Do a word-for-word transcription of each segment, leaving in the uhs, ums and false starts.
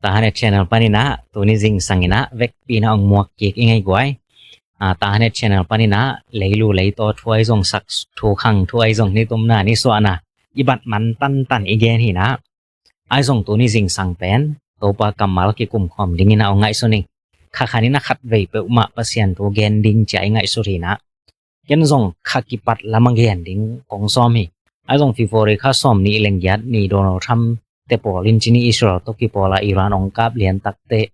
Tahan et channel panin ah tuni zingsang in ah vekpi in ah ong muak kik i ngei guai. Ah, Tahan et channel panin ah leilu leitaw thu ahi zong, sak thu khang thu ahi zong, nitumna nisuahna i bat man tantan i gen hi in ah, ahi zong tuni zingsang pen Topa kammal kikum khawm dingin ah ong ngaihsun ing. Kha khat in ah khatvei peuhmah Pasian thu gen ding ci-a i ngaihsut hi in ah, ken zong kha kipat lam a gen ding kong sawm hi. Ahi zong February kha sawmnih leh giat ni Donald Trump te pawl in ci ni, Israel tawh kipawl a Iran ong kap lian tak teh,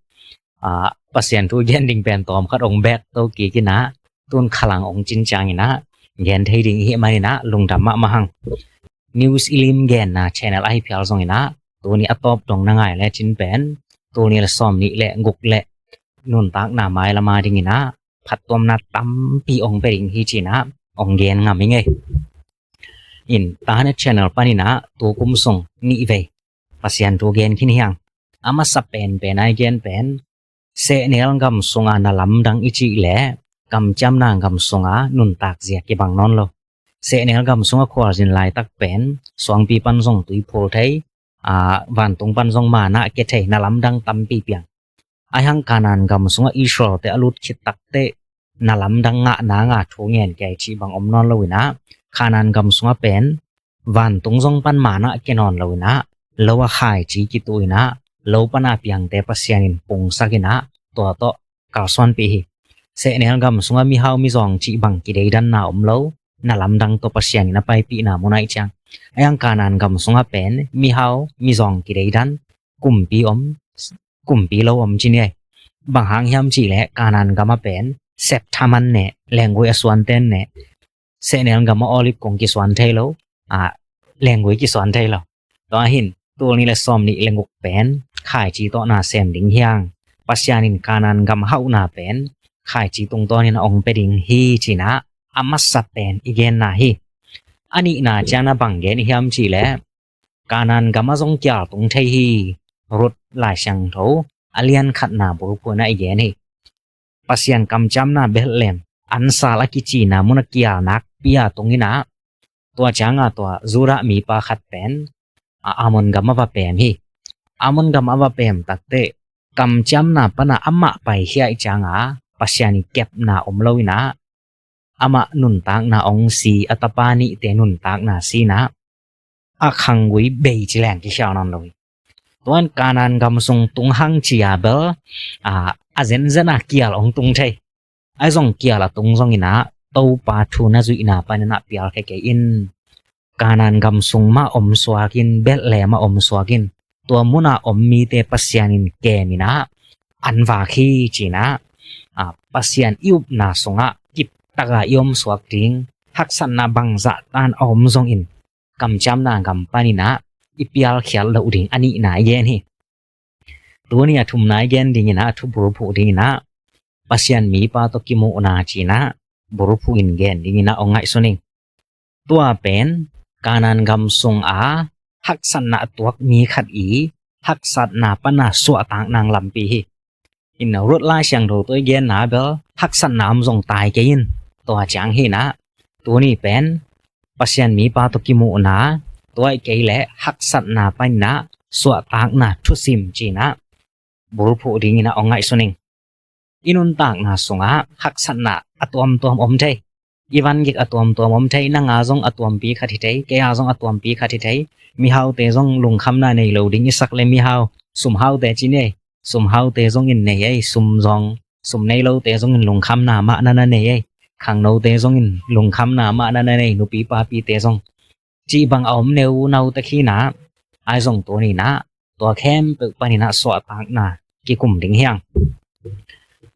ah, Pasian thu gen ding pen tawmkhat ong bek to kik in ah, tun khalang ong cin ciangin ah gen thei ding i hih manin ah lungdam mahmah hang. News i lim genna channel ahi phial zongin ah, tuni a tawp dong na ngai lecin pen, tul nih leh sawmnih leh guk leh nuntakna mailam a dingin ah phattuamna tampi ong pia ding hi ci-in ah ong gen ngam i ngei. In, Tahan et channel panin ah tu kum sung nihvei Pasian thu gen khin hi hang. A masa penpen a i gen pen, sehnel gam sunga na lamdang i cih leh kamciamna gam sunga nuntak zia kibang nawn lo. Sehnel gam sunga khualzin laitak pen suangpi pan zong tui phul thei, ah, vantung pan zong manna kia thei, na lamdang tampi piang. Ahi hang Kanaan gam sungah Israel te a lut khit tak teh na lamdang ngahna nga thu ngen kei cih bang om nawn lo in ah, Kanaan gam sungah pen vantung zong pan manna kia nawn lo in ah, lo a khaici kitu in ah, lo pan a piangte Pasian in pungsak in ah, tua tawh kalsuanpih hi. Sehnel gam sungah mihau mizawng cih bang kideidanna om lo, na lamdang tawh Pasian in a paipihna mun ahih ciang. Ahi hang Kanaan gam sungah pen mihau mizawng kideidan, kumpi om, kumpi lo om ci ni ei. Bang hang hiam cih leh Kanaan gam ah pen septha man neh, lenggui a suante neh. Sehnel gam ah olive kong kisuan thei lo, ah, lenggui kisuan thei lo. Tua hi in, tul nih leh sawmnih leh guk pen khaici tawh na sem ding hi hang. Pasian in Kanaan gam hauhna pen khaici tungtawn in ah ong pia ding hi ci-in ah a masa pen i genna hi. A nihna ciang ah bang gen i hiam cih leh, Kanaan gam ah zong kial tung thei hi. Ruth Lai Siangtho a lian khatna bulphuh in ah i gen hi. Pasian kamciamna Bethlehem, ansal a kicina mun ah kial nakpi a tung in ah, tua ciang a tua Judah mipa khat pen, a, Ammon gam ah va pem hi. Ammon gam ah va pem tak teh, kamciamna pan a amah paikhia ahih ciang a Pasian i kepna om lo in ah, amah nuntakna ong si, a tapa nihte nuntakna si in ah, a khanggui bei ci leng kikhia nawn lo hi. Tua in Kanaan gam sung tung hang ci a bel, a, a zenzen a kial ong tung thei. Ahi zong kial a tung zongin ah, Topa thu na zuihna panin ah pial khia kei in. Kanaan gam sung mah om suak in, Bethlehem ah om suak in, tua mun a om mite Pasian in kem in ah, an vak hi ci-in ah, a, Pasian i upna sungah kiptak a i om suak ding, haksatna bangzah tan a om zongin, kamciamna gam panin ah i pialkhiat loh ding a nihna i gen hi. Tuni a thumna i gen dingin ah, a thu bulphuh dingin ah, Pasian mipa tawh kimuhna ci-in ah, bulphuh in gen dingin ah ong ngaihsun ing. Tua pen Kanaan gam sung a haksatna a tuak mi khat i haksatna pan a suahtak nang lampi hi. In, Ruth Lai Siangtho tawh i genna bel haksatna om zong tai kei in, tua ciang hi in ah, tuni pen Pasian mipa tawh kimuhna, tua ahih kei leh haksatna panin ah suahtakna thusim ci-in ah bulphuh dingin ah ong ngaihsun ing. I nuntakna sungah haksatna a tuamtuam om thei. I van gik a tuamtuam om thei, nang a zong a tuampi khat hi thei, kei a zong a tuampi khat hi thei. Mihaute zong lungkhamna nei lo ding i sak leh mihau, sumhaute ci ni ei. Sumhaute zongin nei ei, sum zong, sum nei lote zongin lungkhamna mah na na nei ei. Khangnote zongin lungkhamna mah na na nei, nupi papite zong. Cih bang a om neu nau tak hi in ah, ahi zong tuni in ah, tua khempeuh panin ah suahtakna kikum ding hi hang.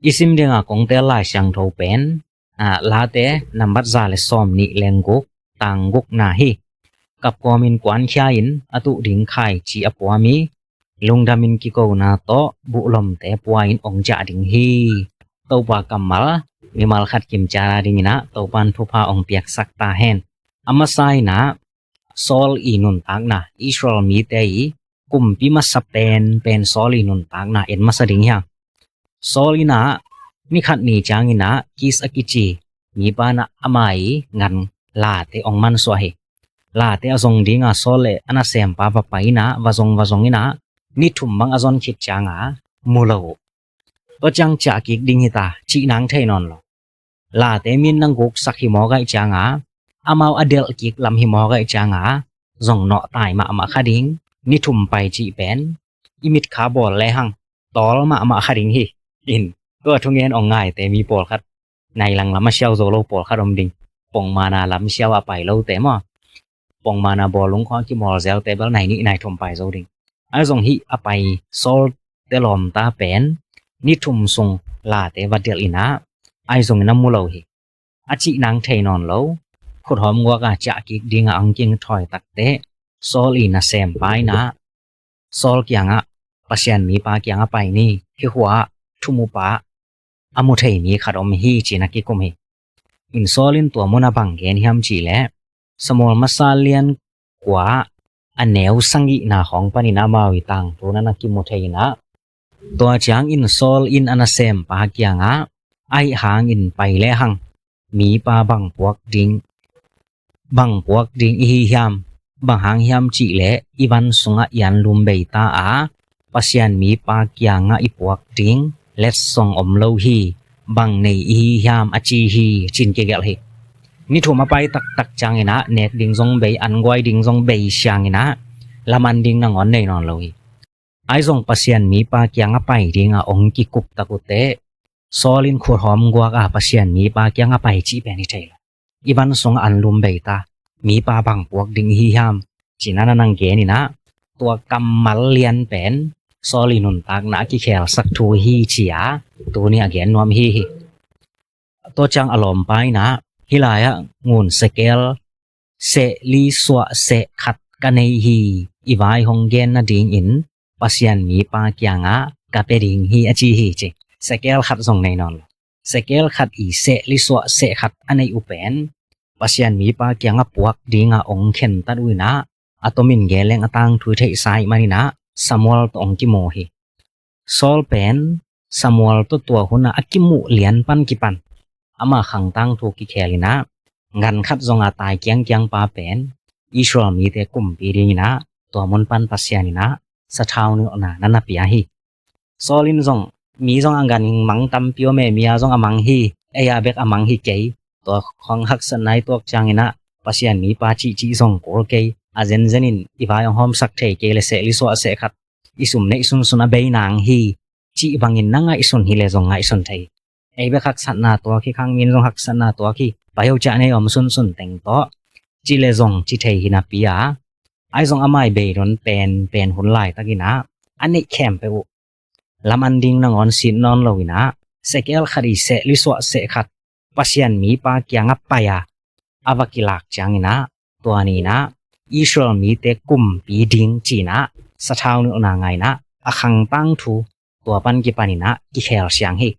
I sim ding a kong teel Lai Siangtho pen, a, Late nambat za leh sawmnih leh guk, tang gukna hi. Kapkawmin kuankhia in, a tuh ding khaici a pua mi, lungdamin kikona tawh buhlomte pua in ong ciah ding hi. Topa kammal, mimal khat kimciat a dingin ah Topa'n thupha ong piaksak ta hen. A masa in ah, Saul i nuntakna, Israel mite i kumpi masa penpen Saul i nuntakna en masa ding hi hang. Saul in ah, ni khat ni ciangin ah Kis a kici mipa in ah ama i ngan late ong mansuah hi. Late a zong ding a Saul leh a nasempa va pai in ah, va zong, va zong in ah, ni thum bang a zon khit cianga mu lo uh. Tua ciang ciah kik ding hita cih nang thei nawn lo. Late min nang guksak hi mawk ahih cianga amau a delh kik lam hi mawk ahih cianga zong nawhtai mahmah kha ding. Ni thum pai cih pen i mitkha bawl lehang tawl mahmah kha ding hi. In tua thungen ong ngaite mi pawlkhat, nai lang lam a siau zo lo pawlkhat om ding. Pongmana lam siau a pai lote maw, pongmana bawlung khawng a kimawl zelte bel nai nih nai thum pai zo ding. Ahi zong hih a pai sawlte lawmta pen ni thum sung late va delh inah, ahi zongin a mu lo hi. A cih nang thei nawn lo. Khuthawm guaka ciah kik dinga ang king thawi takte Saul i nasempa inah Saul kiangah, Pasian mipa kiangah pai ni, hih khua-ah thumupa a mu thei mi khat om hi, ci-in a kikum hi. In Saul in tua munah bang gen hiam cihleh, Samuel masa lian kua a neu sagihna khawng panin amau i tangthu na na kimu thei inah, tua ciangin Saul in a nasempa kiangah, ahi hangin pai lehang mipa bang puak ding, bang puak ding i hi hiam? Bang hang hiam cihleh i van sungah i anlum bei ta a, Pasian mipa kiangah i puak ding letsong om lo hi. Bang nei i hi hiam, a ci hi, ci-in kigelh hi. Ni thum a pai taktak cianginah nek ding zong bei, an guai ding zong bei sianginah laman ding nangawn nei nawn lo hi. Ahi zong Pasian mipa kiangah pai dinga ong kikup tak uhteh Saul in khuthawm guaka Pasian mipa kiangah pai cih pen hi thei lo. I van sungah anlum bei ta, mipa bang puak ding i hi hiam, ci-in a na nang gen inah, tua kammal lian pen Saul i nuntakna a kikhelsak thu hi, ci-a tuni a gen nuam hi hi. Tua ciang a lawmpa inah, hih lai-ah ngun sekel seh li suah seh khat ka nei hi. I vai hong gen nadingin Pasian mipa kiangah ka pia ding hi, a ci hi, ci. Sekel khat zong nei nawn lo. Sekel khat i seh li suah seh khat a neih uh pen Pasian mipa kiangah puak dinga ong khentat uh inah, a tomin gen leng a tangthu i theihsa ahih maninah Samuel tawh ong kimu hi. Saul pen Samuel tawh tua hunah a kimuh lian pan kipan ama khang tangthu kikhel inah, gan khat zonga tai kiangkiang pa pen Israel mite kumpi dinginah tua mun pan Pasian inah sathau nilhna na na pia hi. Saul in zong, mi zong a gan in mang tampi om e, mi a zong a mang hi, ei a bek a mang hi kei. Tua khawng haksatna i tuak cianginah Pasian mipa cihcih zong kul kei. A zenzenin i vai hong hawmsak thei kei le seh li suah seh khat i sum neih sunsun a bei nang hi, cih bangin na ngaihsun hileh zong ngaihsun thei. Ei bek haksatna tuak hi, khang min zong haksatna tuak hi, pai o ciah nei om sunsun teng tawh, ci le zong ci thei hi napi a, ahi zong amah i beidon penpen hun laitakinah a neih khempeuh uh laman ding nangawn sit nawn lo inah, sekel khat i seh li suah seh khat Pasian mipa kiangah pai a, a va kilak cianginah, tua ni inah Israel mite kumpi ding ci-inah sathau nilhna ngainah a khang tangthu tua pan kipaninah kikhel siang hi.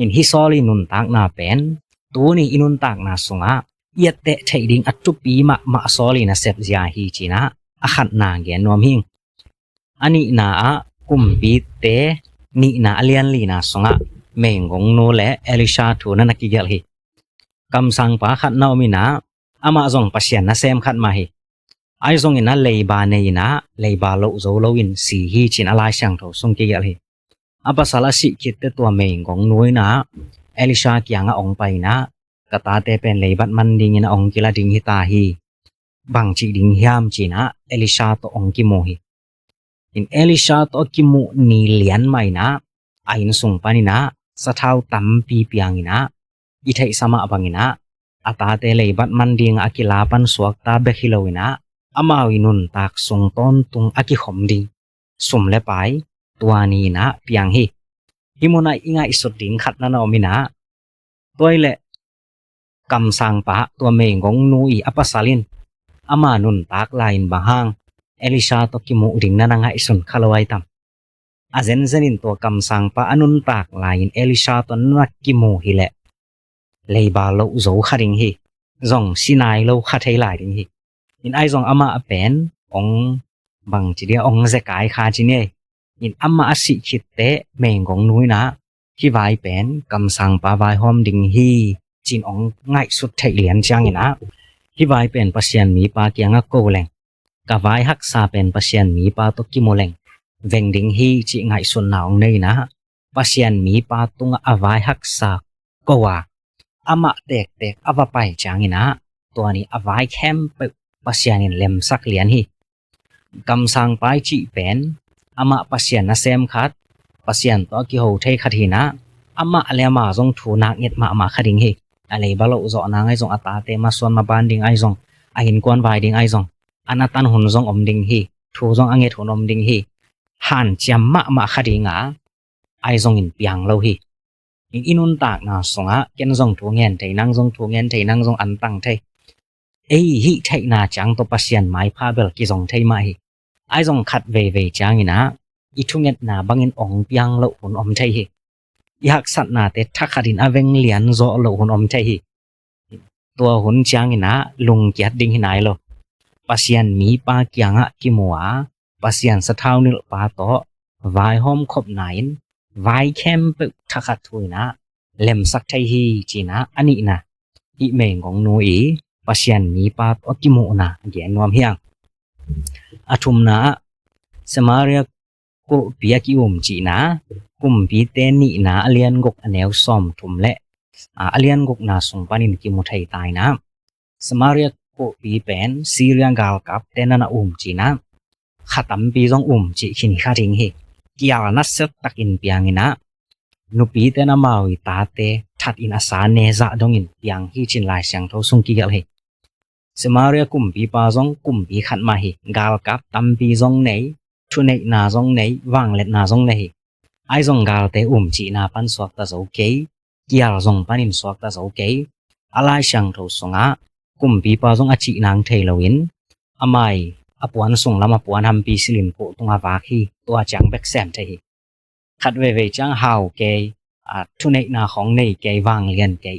In hih Saul i nuntakna pen tuni i nuntakna sungah i etteh theih ding a thupi mahmah Saul i nasep zia hi, ci-inah a khatna gen nuam hi. A nihna ah kumpite nihna a lianlina sungah meigongnu le Elisha thu na na kigelh hi. Kamsangpa khat na om inah, amah zong Pasian nasem khat mah hi. Ahi zongin a leiba nei inah leiba loh zo loin si hi, ci-in a Lai Siangtho sung kigelh hi. A pasal a sih khitteh tua meigongnu inah Elisha kiangah ong pai inah, ka tate pen leibat man dingin a ong kila ding hi ta hi. Bang cih ding hiam, ci-inah Elisha tawh ong kimu hi. In Elisha tawh a kimuh ni lian mah inah a inn sung paninah sathau tampi pianginah, i theihsa mah banginah a tate leibat man dingah a kila pan suakta bek hi loinah amau i nuntak sung tawntung a kikhom ding sum le pai tua ni inah piang hi. Hih munah i ngaihsut ding khat na na om inah, tua hileh kamsangpa tua meigongnu i a pasal in ama nuntak lai-in bang hang Elisha tawh kimuh ding na na ngaihsun kha lo ai tam? A zenzenin tua kamsangpa a nuntak lai-in Elisha tawh na na kimu hileh leiba loh zo kha ding hi. Zong si nai lo kha thei lai ding hi. In ahi zong amah a pen ong bang ci dia, ong zekai kha ci ni ei. In amah a sih khitteh meigongnu inah hih vai pen kamsangpa vaihawm ding hi, ci-in ong ngaihsut theih lian cianginah hih vai pen Pasian mipa kiangah ko leng, ka vai haksa pen Pasian mipa tawh kimu leng, veng ding hi cih ngaihsutna hong nei in ah, Pasian mipa tungah a vai haksa ko a, amah tektek a va pai ciangin ah, tua ni a vai khempeuh Pasian in lemsak lian hi. Kamsangpa i cih pen amah Pasian nasem khat, Pasian tawh a kiho thei khat hi in ah, amah le amah zong thu nak nget mahmah kha ding hi. A leiba loh zawh nang ahi zong, a tate masuan maban ding ahi zong, a innkuan vai ding ahi zong, a na tan hun zong om ding hi. Thu zong a nget hun om ding hi. Hanciam mahmah kha ding a, ahi zongin piang lo hi. In i nuntakna sungah ken zong thu ngen thei, nang zong thu ngen thei, nang zong antang thei. Ei hih theihna ciang tawh Pasian maipha bel kizong thei mah hi. Ahi zong khat veivei ciangin ah i thungetna bangin ong piang loh hun om thei hi. I haksatnate thakhatin a veng lian zawh loh hun om thei hi. Tua hun ciangin ah lungkiat ding hi nai lo. Pasian mipa kiangah kimu a, Pasian sathau nilhpa tawh vaihawm khopna in vai khempeuh thakhat thu in ah lemsak thei hi, ci-in ah a nihna, hih meigongnu i Pasian mipa tawh a kimuhna a gen nuam hi hang. A thumna ah Samaria kulhpi a ki-umcihna, Kumpite nihna a lian guk a neu sawmthum le a lian gukna sung panin kimu thei ta in ah, Samaria kulhpi pen Syria galkapte na na umcih in ah, kha tampi zong umcih khin hi kha ding hi. Kial nasia takin piang in ah, nupite na amau i tate that in a sa ne zah dongin piang hi, ci-in Lai Siangtho sung kigelh hi. Samaria kumpipa zong kumpi khat mah hi. Galkap tampi zong nei, thuneihna zong nei, vangliatna zong nei hi. Ahi zong galte umcihna pan suakta zo kei, kial zong panin suakta zo kei. A Lai Siangtho sungah kumpipa zong a cih nang thei loin, amah i a puan sunglam a puan hampi silin koh tungah vak hi. Tua ciang bek sem thei hi. Khat veivei ciang hau kei, a, thuneihna khawng nei kei, vanglian kei.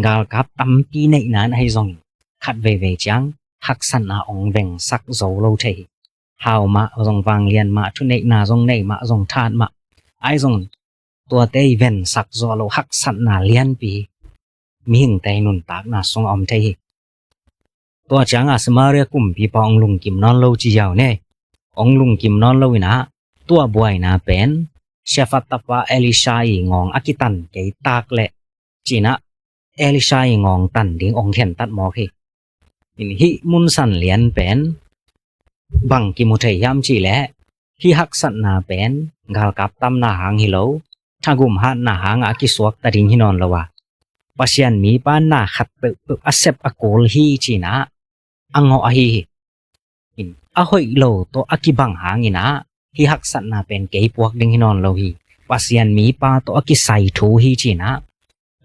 Galkap tampi neihna in ahi zongin khat veivei ciang haksatna ong vengsak zo lo thei hi. Hau mah zong, vanglian mah, thuneihna zong nei mah zong, that mah, ahi zong tuate i vengsak zo lo haksatna lianpi mihingte i nuntakna sungah om thei hi. Tua ciangah Samaria kumpipa ong lungkim nawn lo ci ziau ne. Ong lungkim nawn lo in ah, tua buaina pen Shaphat tapa Elisha i ngawng a kitan kei tak leh, ci-in ah Elisha i ngawng tan ding ong khentat mawk hi. In hih mun san lian pen bang kimu thei hiam cih leh, hih haksatna pen galkap tamna hang hi lo, thagum hatna hangah a kisuakta ding hi nawn lo a, Pasian mipa na khat peuhpeuh a sep a kul hi, ci-in ah a ngawh ahi hi. In a hoih lo tawh a kibang hangin ah, hih haksatna pen kei puak ding hi nawn lo hi, Pasian mipa tawh a kisai thu hi, ci-in ah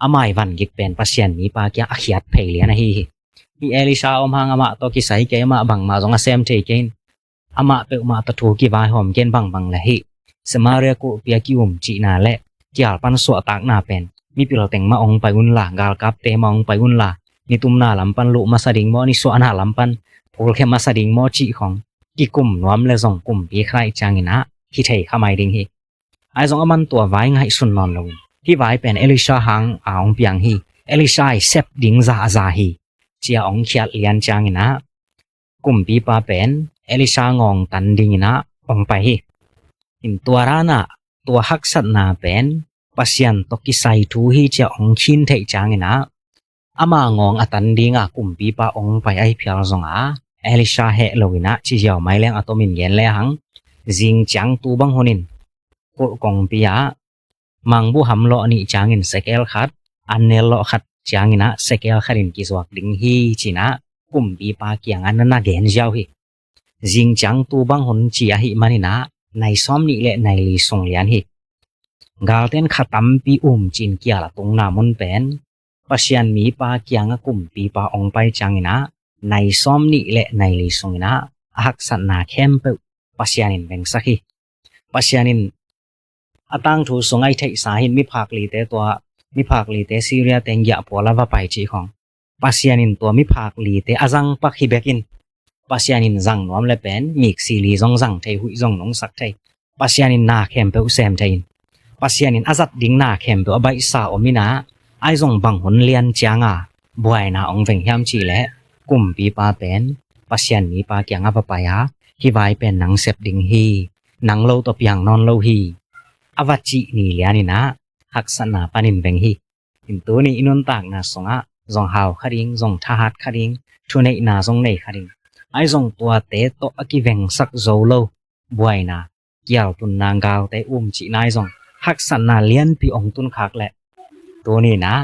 amah i vangik pen Pasian mipa kiang a khiat phei lian ahi hi. Hih Elisha om hang amah tawh kisai kei, amah bangmah zong a sem thei kei in, amah peuhmah tawh thu kivaihawm kei in, bangbang leh hih Samaria kulhpi a ki-umcihna le kial pan suahtakna pen mipil teng mah ong pai unla, galkapte mah ong pai unla, nitumna lam pan luh masa ding maw, nisuahna lam pan phulkhia masa ding maw cih khawng kikum nuam leh zong kumpi khat ahih ciangin ah hi thei kha mai ding hi. Ahi zong aman tua vai ngaihsun nawn loin, hih vai pen Elisha hang a ong piang hi, Elisha i sep ding zahzah hi, ci-a ong khiat lian ciangin ah, kumpipa pen Elisha ngawng tan dingin ah ong pai hi. In tua dan ah, tua haksatna pen Pasian tawh kisai thu hi, ci-a ong khin theih ciangin ah, ama ngawng a tan dinga kumpipa ong pai ahi phial zong a, Elisha heh loin ah ci ziau mai leng a tomin gen lehang, zing ciang tu bang hunin kulh kongpi ah mangbuh ham lawh nih ciangin sekel khat, annel lawh khat ciangin ah sekel khatin kizuak ding hi, ci-in ah kumpipa kiangah na na gen ziau hi. Zing ciang tu bang hun ci ahih manin ah nai sawm nih le nai li sung lian hi. Galten kha tampi umcih in kial a tungna mun pen Pasian mipa kiangah kumpipa ong pai ciangin ah nai sawm nih le nai li sungin ah a haksatna khempeuh Pasian in vengsak hi. Pasian in a tangthu sung a i theihsa hi in, miphak lite tua, miphak lite Syria teng giahphual a va pai cih khawng, Pasian in tua miphak lite a zang pak hi bek in, Pasian in zang nuam le pen miksi li zong zang thei, huih zong nungsak thei. Pasian in na khempeuh sem thei in, Pasian in a zat ding na khempeuh a baihsa om in ah, ahi zong bang hun lian cianga buaina ong veng hiam cih leh, kumpipa pen Pasian mipa kiangah va pai a, hih vai pen nang sep ding hi, nang lo tawh piang nawn lo hi. A va cih ni lianin ah haksatna panin veng hi. Hih tuni i nuntakna sungah zong hau kha ding, zong thahat kha ding, thuneihna zong nei kha ding. Ahi zong tuate tawh a kivengsak zo lo buaina, kialtunna, gaute um cihna ahi zong haksatna lianpi ong tunkhak leh tuni-in ah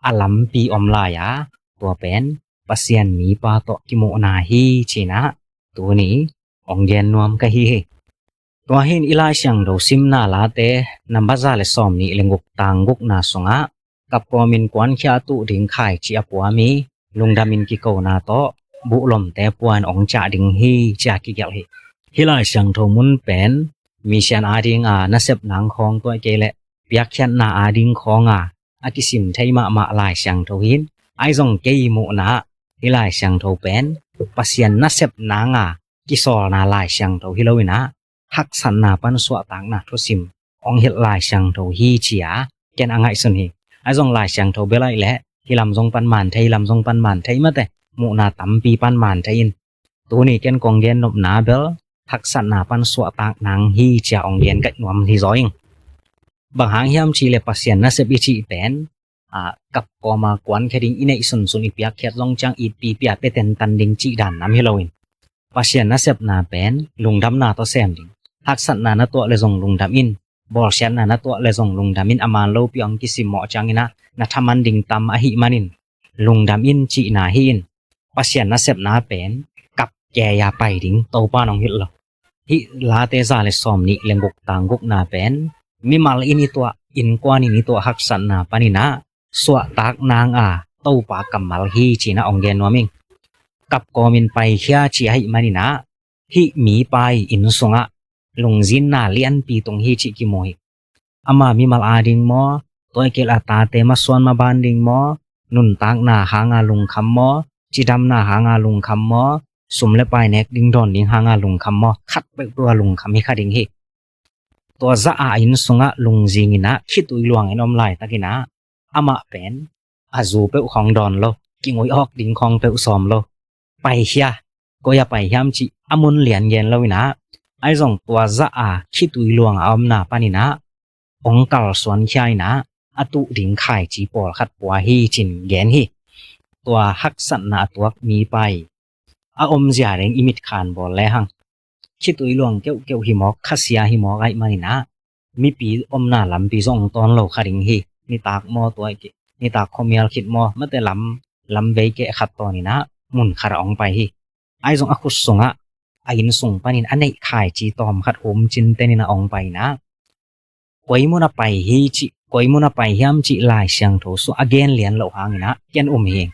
a lampi om lai a, tua pen Pasian mipa tawh kimuhna hi ci-in ah tuni ong gen nuam ka hi hi. Tua hi-in i Lai Siangtho simna Late namba za le sawmnih le guk, tang gukna sungah, kap kawmin kuankhia a tuh ding khaici a pua mi, lungdamin kikona tawh buhlomte pua-in ong ciah ding hi, ci-a kigelh hi. Hih Lai Siangtho mun pen misian adinga nasep nang khawng, tua hi kei leh piakkhiatna ading khawnga a kisim thei mahmah Lai Siangtho hi-in, ahi zong kei muhna ah hih Lai Siangtho pen Pasian nasep nanga kisawlna Lai Siangtho hi lo-in ah, haksatna pan suahtakna thusim ong hilh Lai Siangtho hi, ci-a ken a ngaihsun hi. Ahi zong Lai Siangtho bel ahih leh hih lam zong pan man thei, hih lam zong pan man thei, mate muhna tampi pan man thei in, tuni ken kong gen nopna bel haksatna pan suahtak nang hi, ci-a ong gen ka hi nuam hi zaw ing. Bang hang hiam cih leh Pasian nasep i cih pen, a, kap kawma kuankhia ding i neih sunsun, i piakkhiat zong ciang itpipi a pia tentan ding cih dan nam hi lo-in, Pasian nasepna pen lungdamna tawh sem ding. Haksatna na tuah leh zong lungdam in, bawlsiatna na tuah leh zong lungdam in, a man lopi ong kisimmawh ciangin ah na thaman ding tam ahih manin lungdam in cihna hi-in, Pasian nasepna pen kap kei-a pai ding Topa in ong hilh lo. Hih Late za le sawmnih le guk, tang gukna pen mimal in i tuah, innkuan in i tuah haksatna panin ah suahtak nanga Topa kammal hi, ci-in ah ong gen nuam ing. Kap kawmin paikhia ci ahih manin ah, hih mipa ii inn sungah lungzinna lianpi tung hi cih kimu hi. Ama mimal ading maw, tua hi kei leh a tate masuan maban ding maw, nuntakna hanga lungkham maw, cidamna hanga lungkham maw, sum le pai nek ding dawn ding hanga lungkham maw, khatpeuh peuh a lungkham hi kha ding hi. Tua zah a inn sungah lungzingin ah khitui luangin om laitakin ah, amah pen a zu peuh khawng dawn lo, kinguih awk ding khawng peuh sawm lo, paikhia, koi-ah pai hiam cih a mun lian gen lo-in ah, ahi zong tua zah a khitui luang a omna panin ah ong kalsuan khia-in ah, a tuh ding khaici pawlkhat pua hi, ci-in gen hi. Tua haksatna a tuak mipa ii a omzia ding i mitkhan bawl lehang, khitui luang keuhkeuh hi mawk, khasia hi mawk ahih manin ah, mipi omna lampi zong tawn lo kha ding hi. Nitak maw, tua hi kei, nitak khuamial khit maw, mate lam, lam vei keh khat tawnin ah mun khat ah ong pai hi. Ahi zong a khut sungah, a inn sung panin a neih khaici tawm khat hum cintenin ah ong pai-in ah, koi mun a pai hi cih, koi mun a pai hiam cih Lai Siangtho sungah a gen lian loh hangin ah ken um hi ing.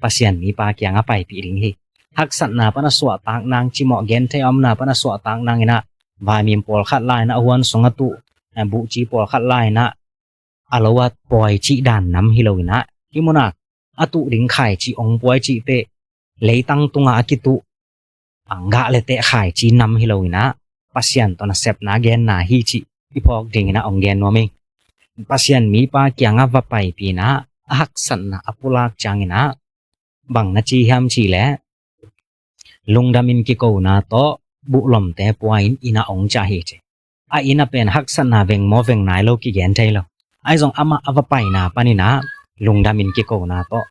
Pasian mipa kiangah paipih ding hi. Haksatna pan a suahtak nang, cimawh genthei a omna pan a suahtak nangin ah, vaimim pawlkhat la-in ah, a huan sung a tuh, eh, buhci pawlkhat la-in ah, a lo a pawi cih dan nam hi lo-in ah, hih munah a tuh ding khaici ong pua hi cih teh, leitang tungah a kituh, a gah le teh khaici nam hi lo-in ah, Pasian tawh nasepna genna hi cih i phawk dingin ah ong gen nuam ing. Pasian mipa kiangah va paipih-in ah, a haksatna a pulak ciangin ah, bang na ci hiam cih leh, lungdamin kikona tawh buhlomte pua-in inn ah ong ciah hi, ci. A inn ah pen haksatna veng maw, veng nai lo kigen thei lo. Ahi zong amah a va paina panin ah lungdamin kikona tawh,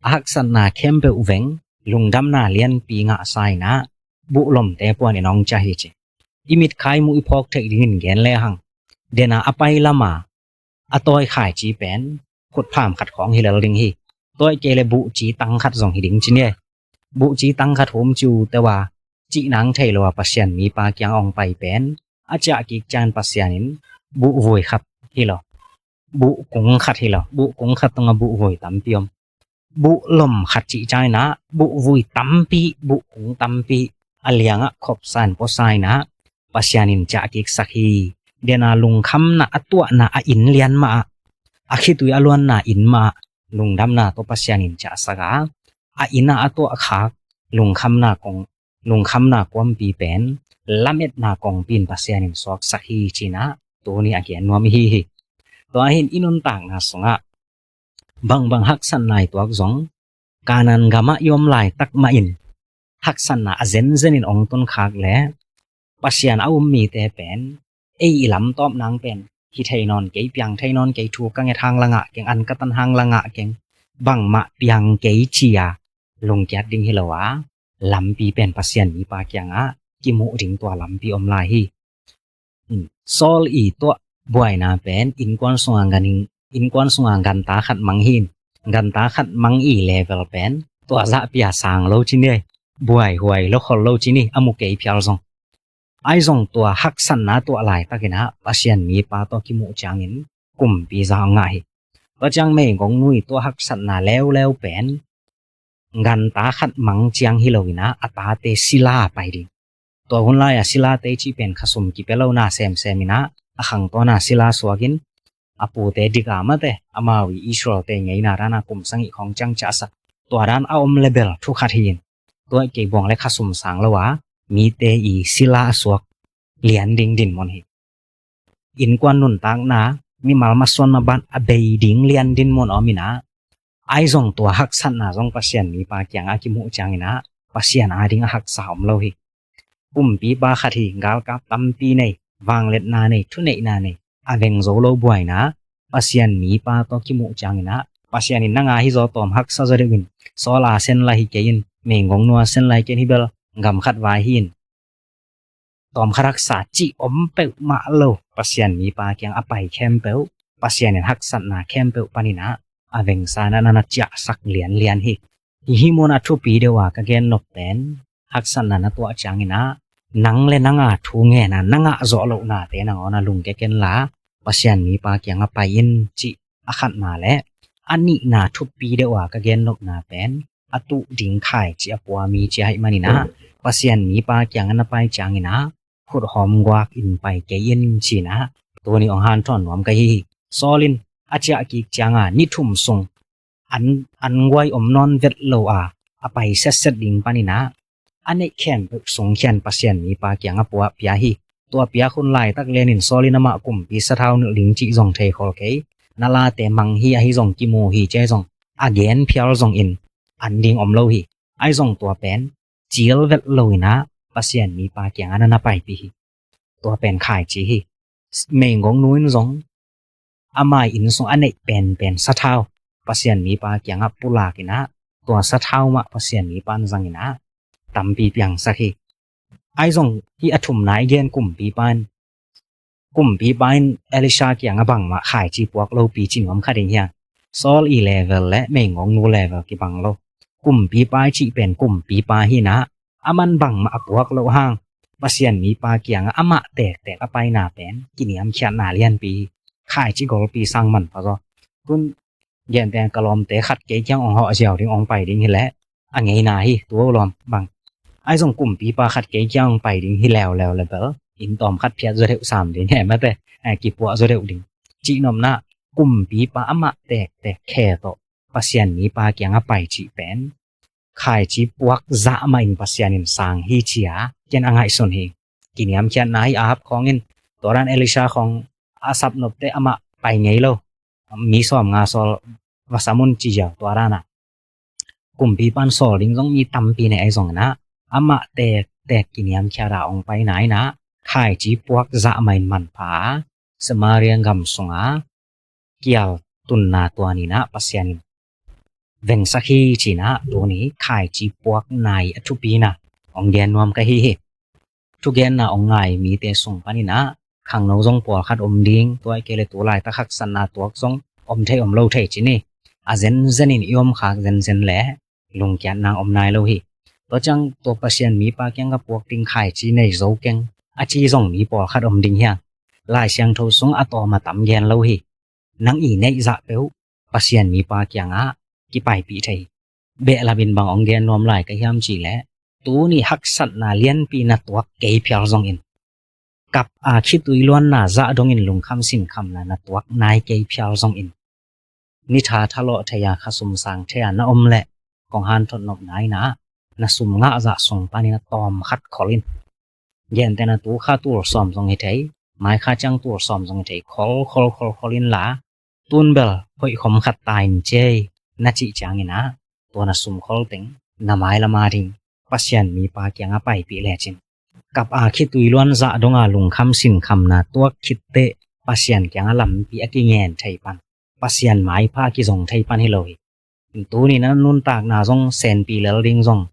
a haksatna khempeuh veng, lungdamna lianpi ngahsa-in ah, buhlomte pua-in inn ah ong ciah hi, ci. I mitkha i muh, i phawk theih dingin gen lehang, den a, a pai lama a tawi khaici pen khutpham khat khawng hi lel ding hi. Tua hi kei leh buhci tang khat zong hi ding ci ni. Buhci tang khat hum ciuteu a, cih nang thei lo a Pasian mipa kiangah ong pai pen, a ciah kik ciangin Pasian in buhvui khat hi lo, buhkung khat hi lo, buhkung khat tungah buhvui tampi om. Buhlom khat cih ciangin ah, buhvui tampi, buhkung tampi, a liangah khopsa-in puasa-in ah, Pasian in ciah kiksak hi. Den a lungkhamna a tuahna a inn lian mah ah, a khitui a luanna inn mah ah, lungdamna tawh Pasian in ciahsak a, a inn ah a tuahkhak lungkhamna kong, lungkhamna kuampi pen lametna kongpi in Pasian in suaksak hi, ci-in ah tuni a gen nuam i hi hi. Tua hi-in i nuntakna sungah, bangbang haksatna i tuak zong, Kanaan gamah i om laitak mah in haksatna a zenzen in ong tunkhak leh, Pasian a um mite pen ei i lamtawp nang pen hi thei nawn kei, piang thei nawn kei, thu ka nget hang la ngah keng, an ka tan hang la ngah keng, bangmah piang kei ci-a lungkiat ding hi lo a, lampi pen Pasian mipa kiangah kimuh ding tua lampi om lai hi. Saul i tuah buaina pen innkuan sunga gan, innkuan sunga ganta khat mang hi in, ganta khat mang i level pen tua zahpi a sang lo ci ni, buaihuai lo khol lo ci ni, a mu kei phial zong. Ahi zong tua haksatna tuah laitakin ah Pasian mipa tawh kimuh ciangin kumpi za a ngah hi. Tua ciang meigongnu i tuah haksatna leuleu pen ganta khat mang ciang hi lo in ah a tate sila pai ding. Tua hun lai-a silate cih pen khasum kipia lo na semsem in ah a khangtawn a sila suakin a pute dik a mate, amau i Israelte ngeina dan a kum sagih khawng ciang ciahsak, tua dan a om le bel thu khat hi in. Tua kei buang le khasum sang lo a mite i sila a suak lian ding dinmun hi. Innkuan nuntakna, mimal masuan maban a bei ding lian dinmun a om in ah, ahi zong tua haksatna zong Pasian mipa kiangah a kimuh ciangin ah Pasian ading a haksa om lo hi. Kumpipa khat hi, galkap tampi nei, vangliatna nei, thuneihna nei, a veng zo lo buaina, Pasian mipa tawh kimuh ciangin ah Pasian in nang a hi zaw tawm haksa zaw deuh in, Saul a sen la hi kei in, meigongnu a sen la hi kei in, hi bel gam khat vai hi in, tawm khat haksa cih om peuhmah lo, Pasian mipa kiang a pai khempeuh, Pasian in haksatna khempeuh panin ah a vengsa na na ciahsak lianlian hi. Hih mun a thupi deuh a ka gen nop pen haksatna na tuah ciangin ah nang le nang a thu ngen a na ngah zawh lohnate nangawn a lungkia ken la, Pasian mipa kiang a pai in cih a khatna le a nihna thupi deuh a ka gen nopna pen a tuh ding khaici a pua mi ci ahih manin ah Pasian mipa kiang a na pai ciangin ah khuthawm guak in pai kei in ci-in ah tuni ong hanthawn nuam ka hi hi. Saul in a ciah kik ciang a ni thum sung an, an guai om nawn vet lo a, a pai setset ding panin ah a neih khempeuh sung khian Pasian mipa kiang a pua pia hi. Tua piak hun laitak lianin Saul in amah kumpi sathau nilh ding cih zong thei khol kei. Na late mang hi, ahi zong kimu hi ci ahi zong a gen phial zongin an ding om lo hi. Ahi zong tua pen cil vet lo in ah Pasian mipa kiang a na na paipih hi. Tua pen khaici hi. Meigongnu in zong ama inn sung a neih penpen sathau Pasian mipa kiangah pulak in ah tua sathau mah Pasian mipa in zang in ah tampi piangsak hi. Ahi zong hih a thumna i gen kumpipa in, kumpipa in Elisha kiangah bangmah khaici puak lopi ci nuam kha ding hiam? Saul i level le meigongnu level kibang lo. Kumpipa i cih pen kumpipa hi in ah aman bangmah a puak loh hang Pasian mipa kiangah amah tektek a paina pen kiniamkhiatna lianpi hi. Khaici golpi sang manpha zaw. Tun genteng ka lawmte khat kei kiang ong hawh ziau ding ong pai ding hileh a ngeina hi, tu lawm bang. Ahi zong kumpipa khat kei kiang ong pai ding hi leuleu le bel inn tawm khat phiat zaw deuh sam ding hi mate, eh, kipuah zaw deuh ding. Cih nopna kumpipa amah tektek khe tawh Pasian mipa kiang a pai cih pen khaici puak zah mah in Pasian in sang hi ci-a ken a ngaihsun hi. Kiniamkhiatna hi. Ahab khawng in tua dan Elisha khawng a sap nopte amah pai ngei lo, mi sawm nga sawl va sam un ci ziau tua dan ah kumpipa in sawl ding zong mi tampi nei ahi zongin ah amah tektek kiniamkhiat a ong paina in ah khaici puak zah mah in manpha Samaria gam sunga kial tunna tua ni-in ah Pasian in vengsak hi ci-in ah tuni khaici puak nai a thupina ong gen nuam ka hi hi. Thugenna ong ngai mite sung panin ah khangno zong pawlkhat om ding, tua i kei le tu laitak haksatna tuak zong om thei om lo thei ci ni. A zenzen in i om khak zenzen le lungkiat nang om nai lo hi. Tua ciang tua Pasian mipa kiang ka puak ding khaici nei zo keng a ci zong mi pawlkhat om ding hiam? Lai Siangtho sung a tawm a tam gen lo hi. Nang i neih zah peuh Pasian mipa kiangah kipaipih thei hi. Behlap in bang ong gen nuam lai ka hiam cih leh tuni haksatna lianpi na tuak kei phial zongin, kap a khitui luanna zah dongin lungkham sinkhamna na tuak nai kei phial zongin, ni tha thalawh thei a khasum sang thei a na om leh kong hanthot nopna in ah na sum ngah zah sung panin a tawm khat khol in. Gentehna tu kha tul sawm zong hi thei, mai kha ciang tul sawm zong hi thei, khol khol khol khol in la tun bel hoih khom khat ta in cei na cih ciangin ah tua na sum khol teng na mailam a ding Pasian mipa kiangah paipih lecin kap a khitui luan zah donga lungkham sinkhamna tuak khitteh Pasian kianga lampi a kingen thei pan, Pasian maipha a kizong thei pan hi lo hi. Tuni na nuntakna zong senpi lel ding, zong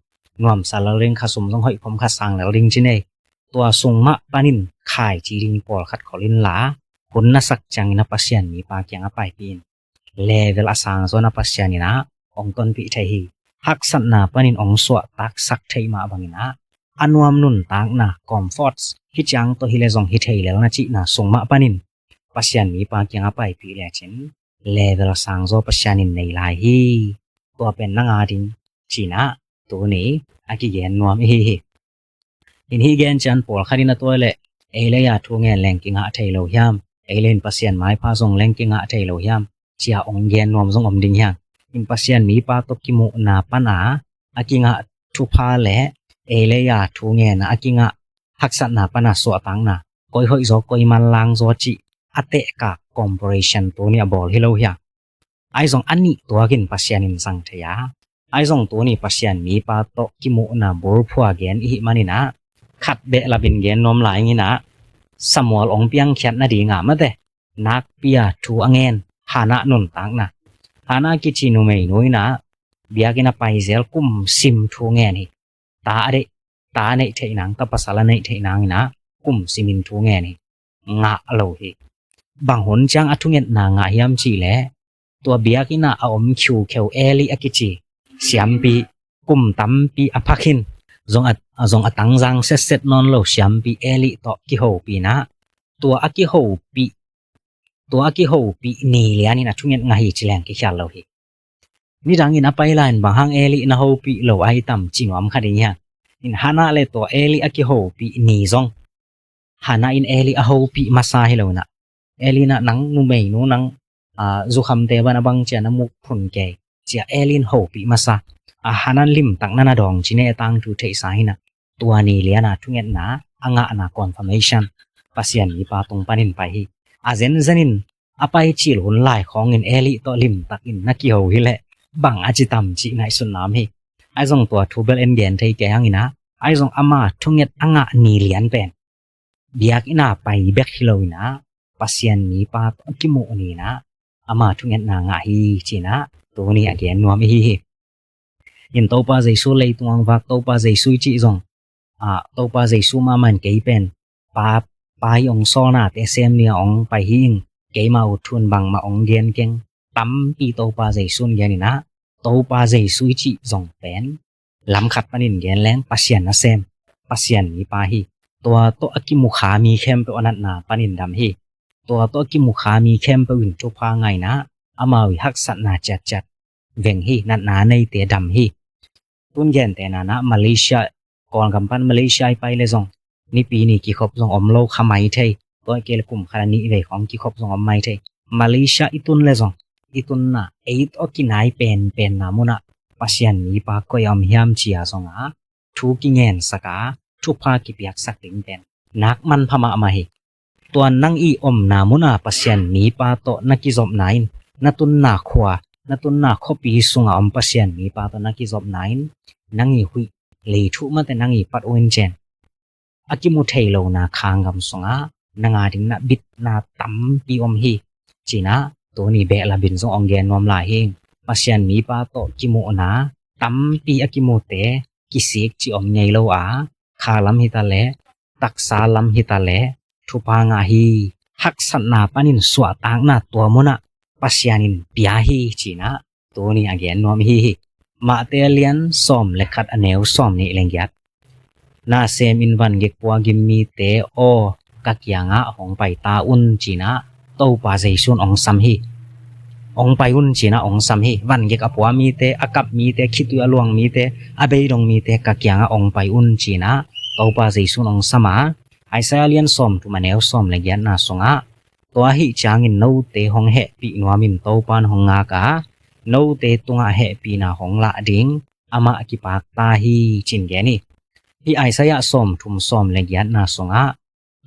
nuamsa lel ding, khasum zong hoih khom khasang lel ding ci nei. Tua sung mah panin khaici ding pawlkhat khol inla, hun na sak ciangin a Pasian mipa kianga paipih in. Level a sang zaw na Pasian in ah ong tonpih thei hi. Haksatna panin ong suahtaksak thei mah bangin ah a nuam nuntakna, comforts, hi ciang tawh hi le zong hi thei lel na cihna sung mah panin Pasian mipa kianga paipih lecin level a sang zaw Pasian in nei lai hi. Tua pen nang a ding cihna tuni a kigen nuam ihi hi. In hih gen ciang pawlkhat in a tua leh, ei le a thu ngen leng kingah thei lo hiam? Ei le in Pasian maipha zong leng kingah thei lo hiam? Cia ong gen nuam zong om ding hiam? In Pasian mipa tawh kimuhna pana a kingah thupha le ei le a thu ngen a kingah haksatna pana suahtakna, koi hoih zaw, koi manlang zaw cih a tehkak comparison tuni a bawl hi lo hiam? Ahi zong a nih tuakin Pasian in zang thei a, ahi zong tuni Pasian mipa tawh kimuhna bulphua gen ihi manin ah khat behlap in gen nuam lai ing in ah, Samuel ong piangkhiat nading a mate nakpi a thu a ngen Hannah nuntakna. Hannah kici numeinu in ah biakinn a paizel kum sim thu ngen hi. Ta a deih, ta a neih theih nang, ta pasal a neih theih nang in ah kum simin thu ngen hi. Ngah lo hi. Bang hun ciang a thungetna ngah hiam cih leh, tua biakinn ah a om khiukheu Eli a kici siampi, kum tampi a phak hin, zong a, zong a tangzang setset nawn lo siampi Eli tawh kihopih in ah, tua a kihopih, tua a kihopih ni lianin a thunget ngah hi ci leng kikhial lo hi. Nidangin a paila in bang hang Eli na hopih lo ahi tam ci nuam kha ding hiam? In Hannah le tua Eli a kihopih ni zong, Hannah in Eli a hopih masa hi lo in ah, Eli in ah nang numeinu nang, ah, zukhamte ban a bang cia na muk phun kei, cia Eli in hopih masa. A Hannah limtak na na dawng ci ne tangthu theihsa hi in ah, tua ni liana thungetna a ngahna confirmation Pasian mipa tung panin pai hi. A zenzenin a pai cil hun lai khawngin Eli tawh limtakin na kiho hi leh bang a ci tam cih ngaihsutna om hi. Ahi zong tua thu bel en gen thei kei hang in ah, ahi zong ama thunget a ngah ni lian pen biakinn a pai bek hi lo in ah, Pasian mipa tawh kimuh ni in ah ama thungetna ngah hi ci in ah tuni a gen nuam ihi hi. In Topa Jesu leitung ong vak, Topa Jesu i cih zong, ah, Topa Jesu mahmah in kei pen Pa, Pa i ong sawlnate sem ni a ong pai hi ing, keima ut thu in bangmah ong gen keng, tampi Topa Jesu in gen in ah, Topa Jesu i cih zong pen lam khat panin gen leng Pasian nasem, Pasian mipa hi. Tua tawh a kimukha mi khempeuh a natna panin dam hi. Tua tawh a kimukha mi khempeuh in thupha ngah in ah, amau i haksatna ciatciat veng hi, natna neite dam hi. Tun gente na na Malaysia, Kawlgam pan Malaysia i pai le zong, nipi ni kikhop zong om lo kha mai thei. Tua i kei le kum khat a nih vei khawng kikhop zong om mai thei. Malaysia i tun le zong, i tunna, ei tawh kinai penpenna munah Pasian mipa koi a om hiam ci a zong a, thu kingensak a, thupha kipiaksak ding pen nak manpha mahmah hi. Tua nang i omna muna Pasian mipa tawh na kizopna in, na tunna khua, na tunna khuapi sunga om Pasian mipa tawh na kizopna in, nang i huih lei thuh mate nang i pat uh in cen, a kimu thei lona khanggam sungah nang a ding na bitna tampi om hi. Ci in ah tuni behlap in zong ong gen nuam lai hi. Pasian mipa tawh kimuhna tampi a kimute kisik ci om ngei lo a, kha lam hi ta leh, taksa lam hi ta leh, thupha ngah hi. Haksatna panin suahtakna tua munah Pasian in pia hi ci in ah tuni a gen nuam ihi hi. Mate a lian sawm le khat a neu sawm nih le giat. Nasem in vangik puagim mite aw, ka kiangah hong pai ta un ci in ah Topa Jesu in ong sam hi. Ong pai un ci in ah ong sam hi. Vangik a pua mite, a kap mite, khitui a luang mite, a beidong mite ka kiangah ong pai un ci in ah Topa Jesu in ong sam a, Isaiah lian sawm thum a neu sawm le giatna sungah, tua ahih ciangin note hong hehpih nuamin Topa in hong ngak a, note tungah hehpihna hong lah ding, amah kipak ta hi ci in gen hi. Hih Isaiah sawm thum sawm le giatna sungah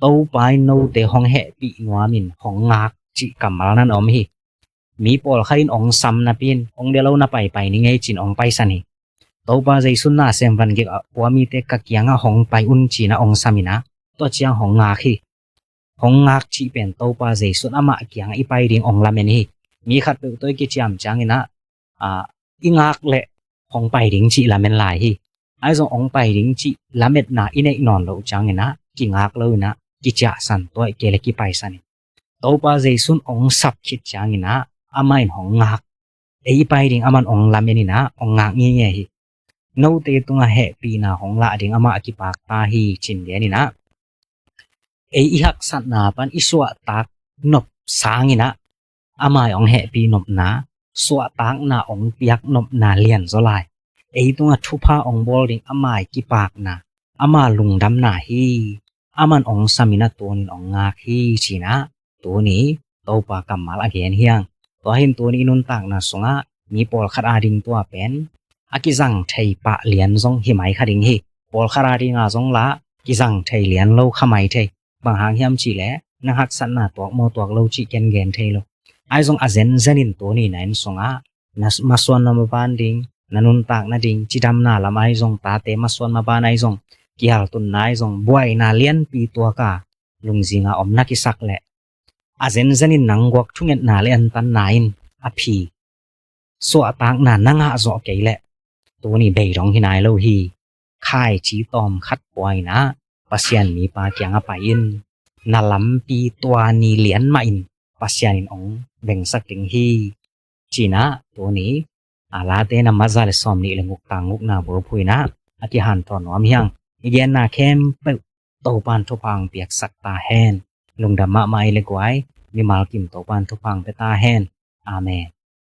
Topa in note hong hehpih nuamin hong ngak cih kammal nan om hi. Mi pawlkhat in ong sam napi in, ong bia lo na paipai ni ngei ci in ong paisan hi. Topa Jesu na sem van gik a pua mite ka kiangah hong pai un ci-in ah hong sam in ah, tua ciang hong ngak hi. Hong ngak cih pen Topa Jesu in amah kiangah i pai ding hong lamen hi. Mi khatpeuh tawh i kiciam ciangin ah, a, i ngak leh hong pai ding cih lamen lai hi. Ahi zong hong pai ding cih lametna i neih nawn loh ciangin ah kingak lo in ah kiciahsan, tua ahih kei leh kipaisan hi. Topa Jesu in hong sap khit ciangin ah amah in hong ngak. Ei i pai ding aman hong lamen in ah hong ngak ngeingei hi. Note tungah hehpihna hong lah ding amah a kipak ta hi, ci-in gen in ah, ei i haksatna pan i suahtak nop sangin ah amah hong hehpih nopna, suahtakna hong piak nopna lianzaw lai. Ei tungah thupha hong bawl ding amah kipakna, amah lungdamna hi. Aman hong sam in ah tunin hong ngak hi, ci-in ah tuni Topa kammal a gen hi hang. Tua hi-in tuni i nuntakna sungah mi pawlkhat ading tua pen a kizang thei pah lian zong hi mai kha ding hi. Pawlkhat ading a zong lah kizang thei lian lo kha mai thei. Bang hang hiam cih leh nang haksatna tuak maw tuak lo cih ken gen thei lo. Ahi zong a zenzen in tuni na inn sungah na masuan na maban ding, na nuntak nading, cidamna lam ahi zong, tate masuan maban ahi zong, kihaltunna ahi zong, buaina lianpi tuak a lungzinga om na kisak leh, a zenzen in nang guak thungetna leh antanna in a phi suahtakna na ngah zawh kei leh, tuni bei dong hi nai lo hi. Khaici tawm khat pua in ah Pasian mipa kiangah pai in, na lampi tua ni lian mah in Pasian in hong bengsak ding hi, ci-in ah tuni a Late na maza le sawm nih le guk tang gukna bulphuh in ah a kihanthawn nuam hi hang. I genna khempeuh Topan thupha hong piaksak ta hen. Lungdam mahmah ei le guai, mimal kim Topan thupha hong pia ta hen. Amen.